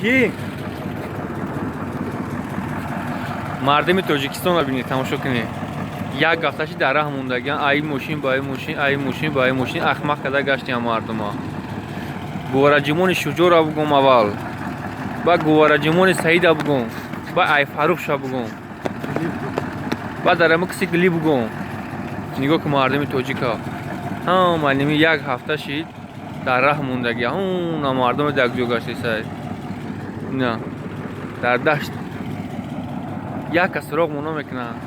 Ки? Мардими Тоҷикистонро бинед, тамошо кунед. Як ҳафташи дар раҳ мондагиан, ай мошин ба ай мошин, ай мошин ба ай мошин, ахмақ карда гаштиам мардума. Гувараҷимони Шуҷоро бугум аввал, баъд гувараҷимони Саида бугум, баъд ай Фаррухша бугум, баъд дар ама киси гили бугум. Нигоҳ ки мардими тоҷика ҳама ними як ҳафта шид дар раҳ мондагиа. Ҳуна мардуме дар ҷо гаштесай, на дар дашт як кас суроғ моно мекунанд.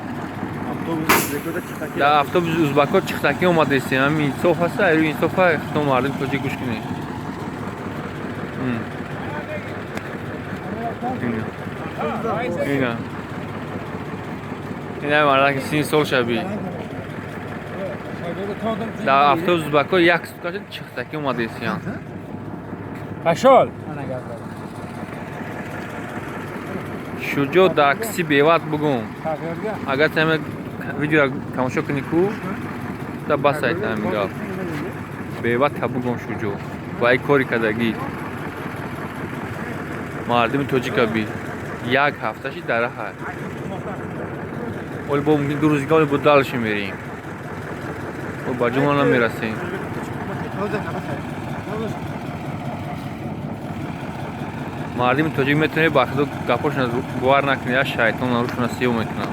Дар автобуси узбако чихтакӣ омадестем. Ҳами инсоф аста, айрӯи инсофа хито мардуми тоҷик гӯш кунед. Ина ина мардаки 30 сол шаби дар автобус узбако як сутка шуд чихтакӣ омадестем. Пашол. Шуҷо дар киси беват бугум. Агар таме видеоро тамошо кунӣ ку, да бас айтам гап. Беват та бугум Шуҷо. Ва ай кори кардагӣ. Мардуми тоҷика би. Як ҳафташи дар раҳ. Оли бо мумкин 2 рӯз дига оли бо дальше мерем. О ба ҷумла намерасем. Мардуми тоҷик метавонед ба худо гапошона бовар накунед, я шайтон рӯшона сиёҳ мекунад.